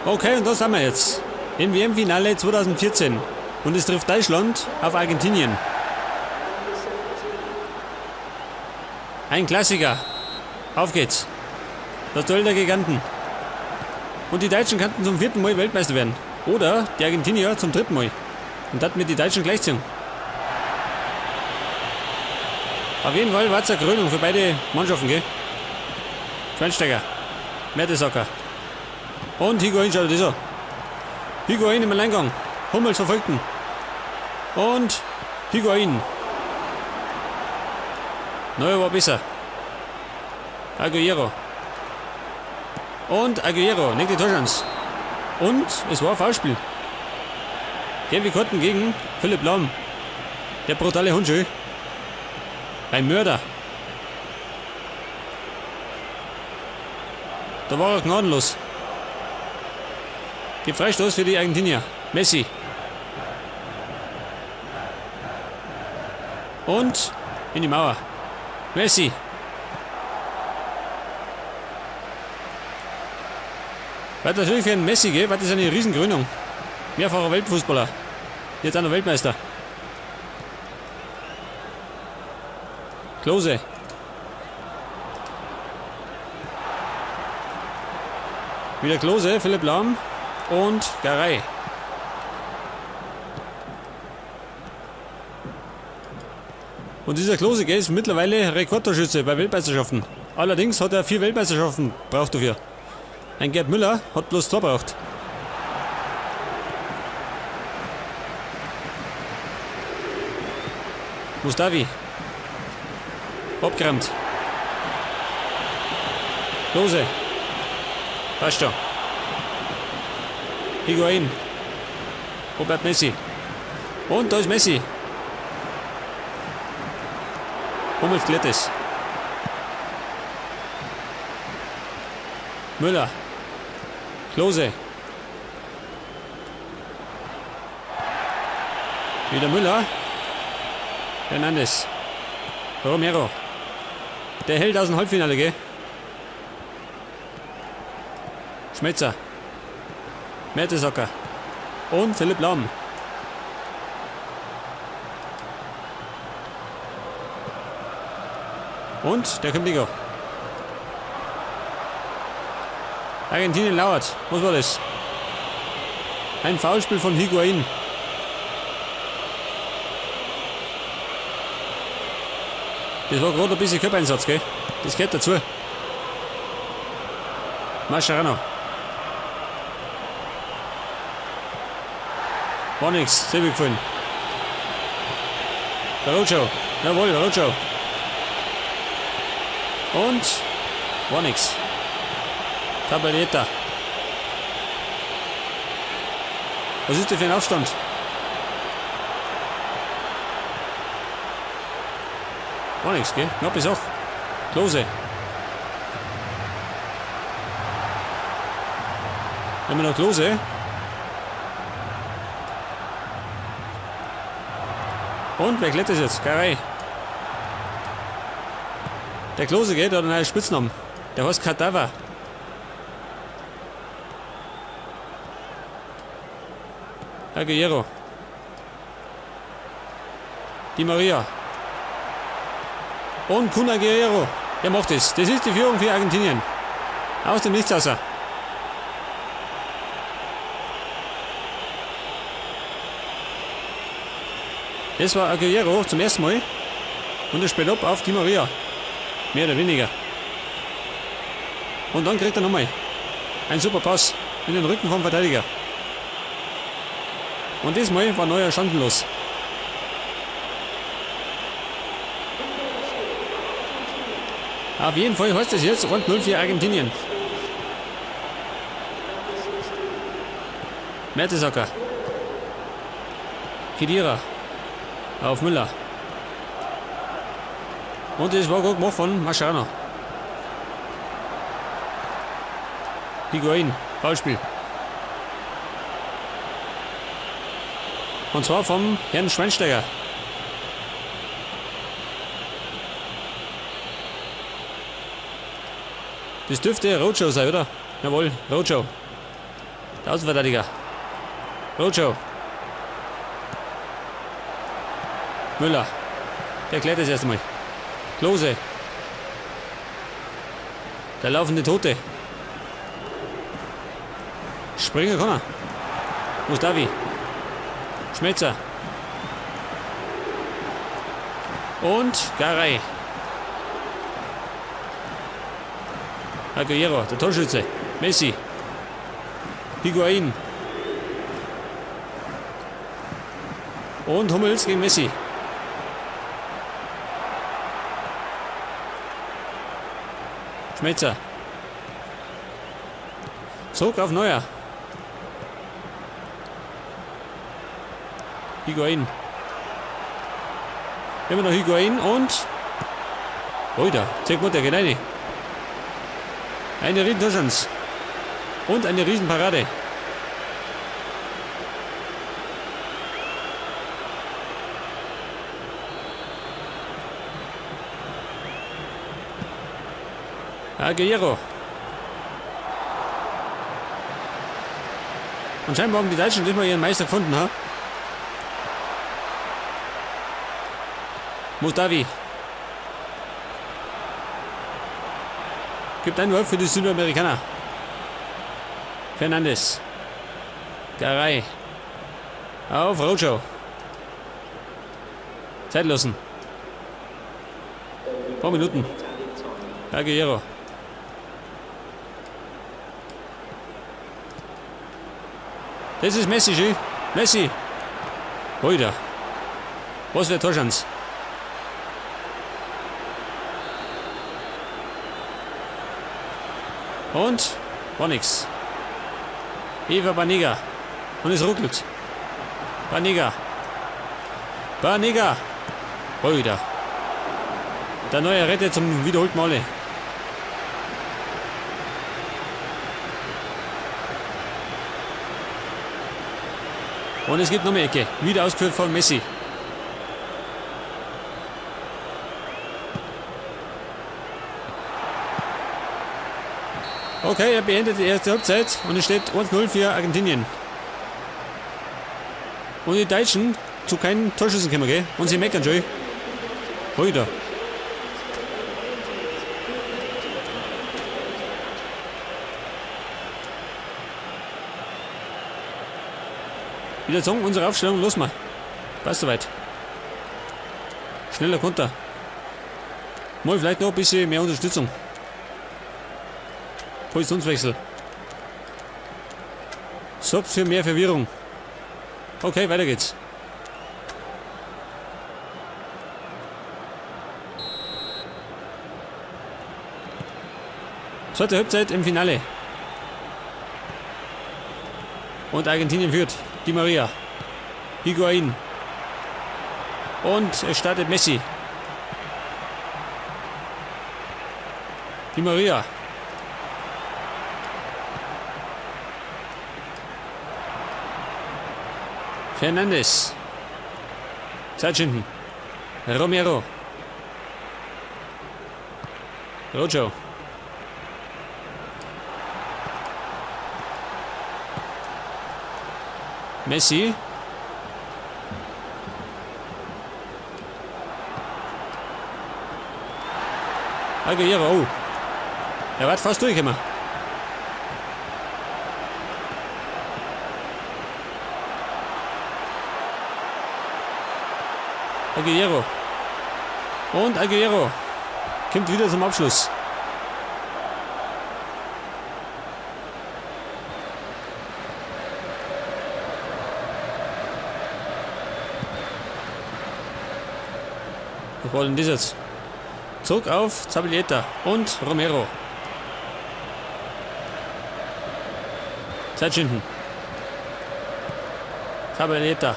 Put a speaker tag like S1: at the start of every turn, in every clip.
S1: Okay, und da sind wir jetzt. Im WM-Finale 2014. Und es trifft Deutschland auf Argentinien. Ein Klassiker. Auf geht's. Das Duell der Giganten. Und die Deutschen könnten zum vierten Mal Weltmeister werden. Oder die Argentinier zum dritten Mal. Und das mit die Deutschen gleichziehen. Auf jeden Fall war es eine Krönung für beide Mannschaften, gell? Schweinsteiger, Mertesacker. Und Higuain, schaut das an. Higuain im Alleingang. Hummels verfolgten. Und Higuain. Neuer war besser. Aguero. Und Aguero, nicht die Torchance. Und es war ein Foulspiel. Gelbe Karten gegen Philipp Lahm. Der brutale Hund schön. Ein Mörder. Da war er gnadenlos. Gibt Freistoß für die Argentinier. Messi. Und in die Mauer. Messi. Weil natürlich für einen Messi, gell, war das eine Riesenkrönung. Mehrfacher Weltfußballer. Jetzt auch noch Weltmeister. Klose. Wieder Klose, Philipp Lahm und Garay. Und dieser Klose, gell, ist mittlerweile Rekordtorschütze bei Weltmeisterschaften. Allerdings hat er 4 Weltmeisterschaften braucht dafür. Ein Gerd Müller hat bloß 2 braucht. Mustafi. Abgeräumt. Klose. Passt schon. Higuain. Wo bleibt Messi? Und da ist Messi. Hummels klärt es. Müller. Klose. Wieder Müller. Hernandez. Romero. Der Held aus dem Halbfinale, gell? Schmetzer. Mertesacker. Und Philipp Lahm. Und der kommt nicht. Argentinien lauert. Was war das? Ein Foulspiel von Higuain. Das war gerade ein bisschen Körpereinsatz, gell? Das gehört dazu. Mascherano. War nix, sehr gut gefallen. Der Rojo. Jawohl, Rojo. Und war nix. Tabelleta. Was ist das für ein Aufstand? War nix, gell? Knappe Sache. Klose. Immer noch Klose. Und wer klettert jetzt? Garay. Der Klose geht, hat einen neuen Spitznamen. Der heißt Kadaver. Aguero. Di Maria. Und Kun Aguero. Der macht es. Das ist die Führung für Argentinien. Aus dem Nichts außer. Das war Aguero zum ersten Mal. Und er spielt ab auf Di Maria. Mehr oder weniger. Und dann kriegt er nochmal einen super Pass in den Rücken vom Verteidiger. Und diesmal war Neuer chancenlos. Auf jeden Fall heißt es jetzt 1-0 für Argentinien. Mertesacker. Khedira. Auf Müller. Und das war gut gemacht von Mascherano. Higuain, Foulspiel. Und zwar vom Herrn Schweinsteiger. Das dürfte Rojo sein, oder? Jawohl, Rojo. Der Außenverteidiger. Rojo. Müller. Der klärt das erstmal. Klose. Der laufende Tote. Springer kann er. Mustafi. Schmetzer. Und Garay. Aguero, der Torschütze. Messi. Higuain. Und Hummels gegen Messi. Schmetzer. Zurück auf Neuer. Higuain. Immer noch Higuain und... Oida, zeig mal, der geht rein. Eine riesen Torschance. Und eine Riesenparade. Aguero. Und scheinbar haben die Deutschen diesmal ihren Meister gefunden, ha? Mustafi. Gibt einen Wurf für die Südamerikaner. Fernandes. Garay. Auf Rojo. Zeit lassen. Paar Minuten. Aguero. Das ist Messi, schön. Messi. Oida. Was für Torschance. Und war nix. Eva Banega. Und es ruckelt. Banega. Banega. Oida. Der neue rettet zum wiederholten Male. Und es gibt noch mehr Ecke. Wieder ausgeführt von Messi. Okay, er beendet die erste Halbzeit und es steht 1-0 für Argentinien. Und die Deutschen zu keinen Torschüssen kommen, gell? Und sie meckern schon. Heute. Wieder sagen, unsere Aufstellung, los mal. Passt soweit. Schneller Konter. Mal vielleicht noch ein bisschen mehr Unterstützung. Positionswechsel. Sorgt für mehr Verwirrung. Okay, weiter geht's. Zweite Halbzeit im Finale. Und Argentinien führt. Di Maria. Higuain. Und es startet Messi. Di Maria. Fernandes. Zeit schinden. Romero. Rojo. Messi. Aguero, oh. Er war fast durchgekommen. Aguero. Und Aguero kommt wieder zum Abschluss. Was war denn das jetzt? Zurück auf Zabaleta und Romero. Zeit schinden. Zabaleta.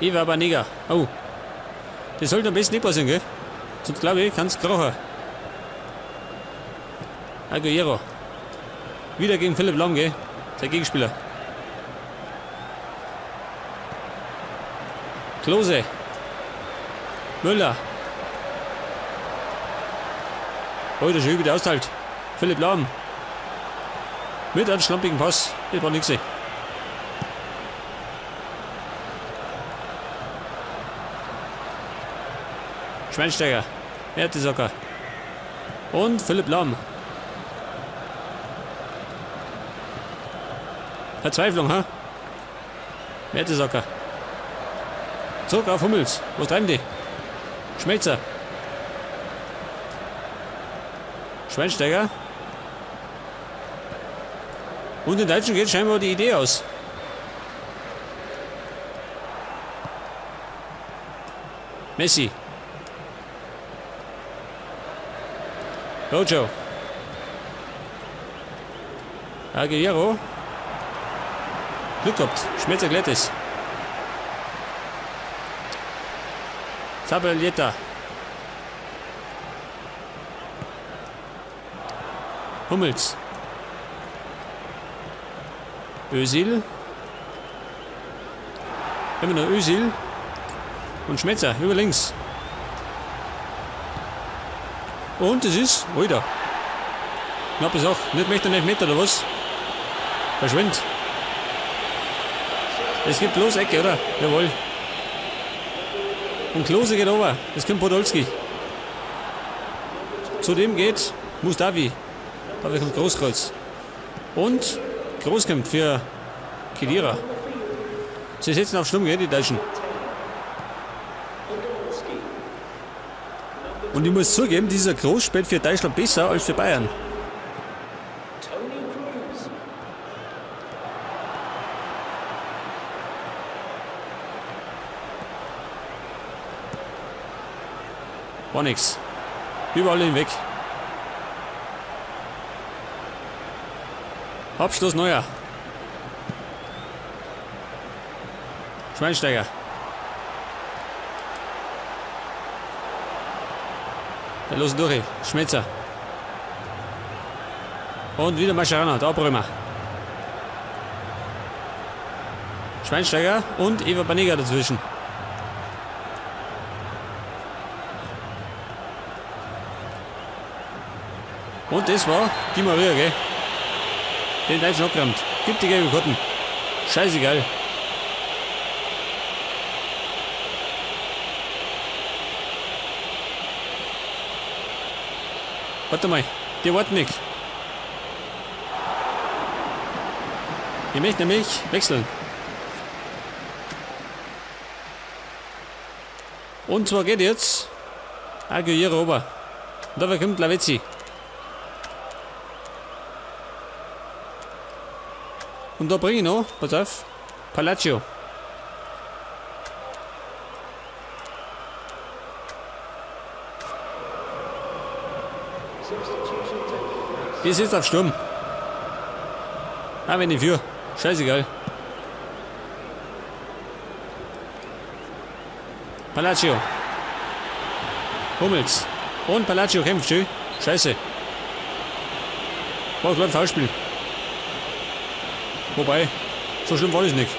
S1: Eva Banega. Oh. Das sollte am besten nicht passieren, gell? Sonst glaube ich, kann's krachen. Aguero. Wieder gegen Philipp Lahm, gell? Sein Gegenspieler. Klose. Müller. Heute schon wieder austeilt. Philipp Lahm. Mit einem schlampigen Pass. Das war nix. Schweinsteiger. Mertesacker. Und Philipp Lahm. Verzweiflung, ha? Mertesacker. Zurück auf Hummels. Wo treiben die? Schmelzer. Schweinsteiger. Und den Deutschen geht scheinbar die Idee aus. Messi. Rojo. Aguero. Glück gehabt. Schmelzer klärt es. Zabaleta. Hummels. Özil. Immer noch Özil. Und Schmetzer über links. Und es ist, oida. Knappe Sache. Nicht möchte einen Elfmeter oder was? Verschwind. Es gibt bloß Ecke, oder? Jawohl. Und Klose geht over. Es kommt Podolski. Zudem geht Mustafi. Da kommt Großkreuz. Und Groß kommt für Khedira. Sie setzen auf Sturm, gell, die Deutschen. Und ich muss zugeben, dieser Groß spielt für Deutschland besser als für Bayern. War nix. Überall hinweg. Abschluss Neuer. Schweinsteiger. Der los durch. Schmetzer. Und wieder Mascherano, der Abräumer. Schweinsteiger und Eva Banega dazwischen. Und das war die Maria, gell? Den Deutschen abgeräumt. Gibt die gelbe Karten. Scheißegal. Warte mal, die warten nicht. Ich möchte nämlich wechseln. Und zwar geht jetzt Aguilera rüber. Und da kommt Lavezzi. Und da bringe ich noch, pass auf, Palacio. Die sitzt auf Sturm. Ah, wenn ich für. Scheißegal. Palacio. Hummels. Und Palacio kämpft schön. Scheiße. War klar ein Foulspiel. Wobei, so schlimm war das nicht.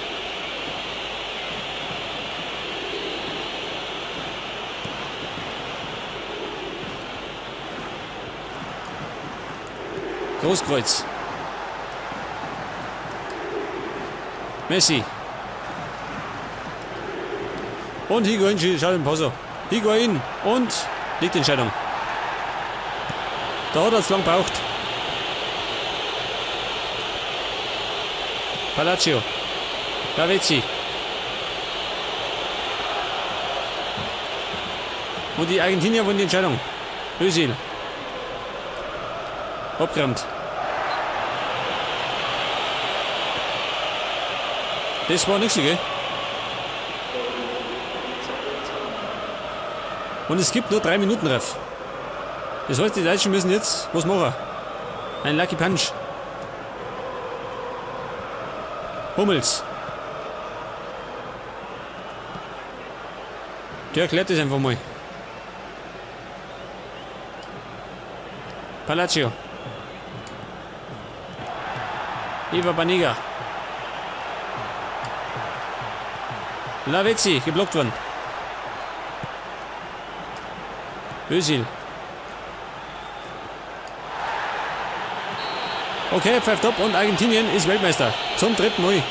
S1: Großkreuz. Messi. Und Higuain schaut den Pass. Higuain und liegt die Entscheidung. Da hat er es lang gebraucht. Palacio. Lavezzi. Und die Argentinier wollen die Entscheidung. Özil. Abgeräumt. Das war nichts, gell? Und es gibt nur 3 Minuten, Ref. Das heißt, die Deutschen müssen jetzt was machen. Ein Lucky Punch. Hummels. Der erklärt das einfach mal. Palacio. Eva Banega. Lavezzi, geblockt worden. Özil. Okay, pfeift ab und Argentinien ist Weltmeister. Zum dritten Mal.